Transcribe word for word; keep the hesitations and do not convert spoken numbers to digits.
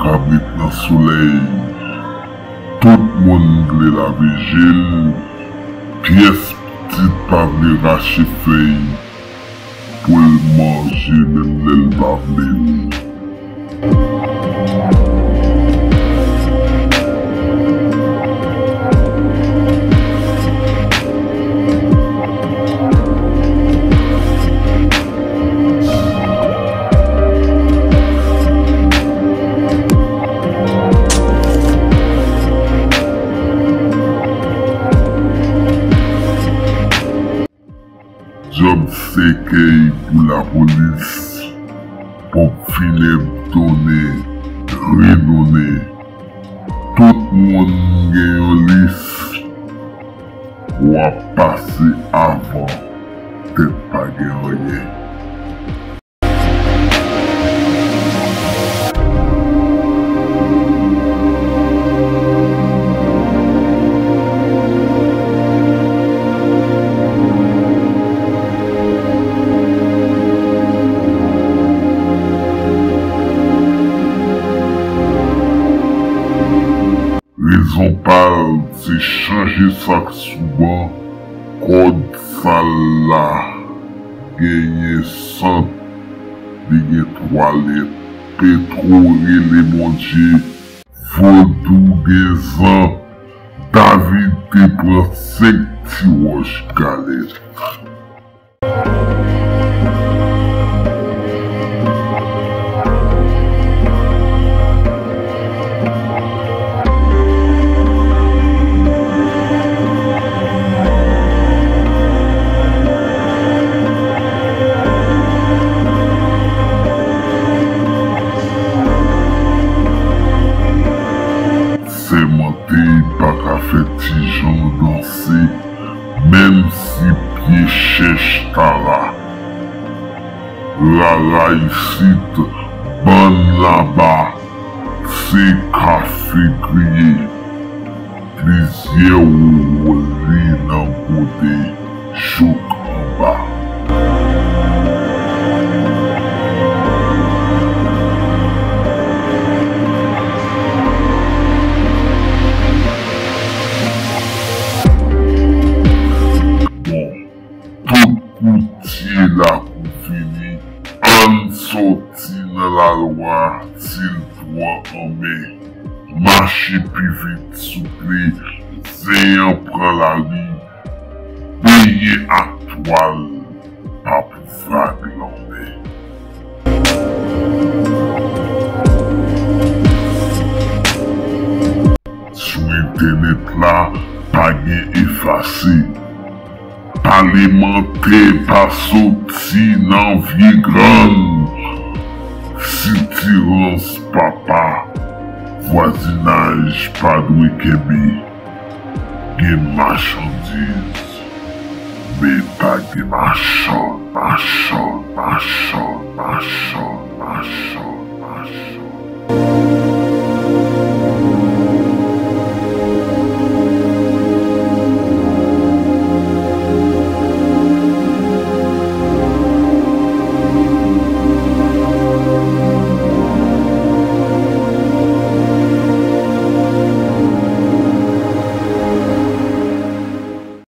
Kabrit nan solèy, tout moun vle lave je l, pyès pitit pa vle rache fèy pou l manje menm lè l pa vle l. Djòb sèkèy pou lapolis, ponp finèb donnen, renonne. Tout moun gen yon lis, w ap pase avan tèt pa gen anyen. Rezon pa l se chanje sa k sou ban, kòd sal la genyen sant, li gen twalèt, Petwo rele Bondye, vodou gen zan, David te pran senk ti wòch galèt. Sèmante pa ka fè ti jan danse, menm si pye chèch ta la. Rara isit, bann laba, se kafe griye. Plizyè wowo li nan gode jouk anba. Bon, tout koutye lakou fini, ann sòti nan lalwa, silvwa an men. Mache pi vit, souple, zen an pran lari, benyen ak twal, pa pou vag lanmè. Sou entènèt la, pa gen efase. Palemantè pa soti nan vye grann. Sitirans papa, vwazinaj pa dwe kenbe. Gen machandiz, men pa gen machann, machann, machann, machann, machann.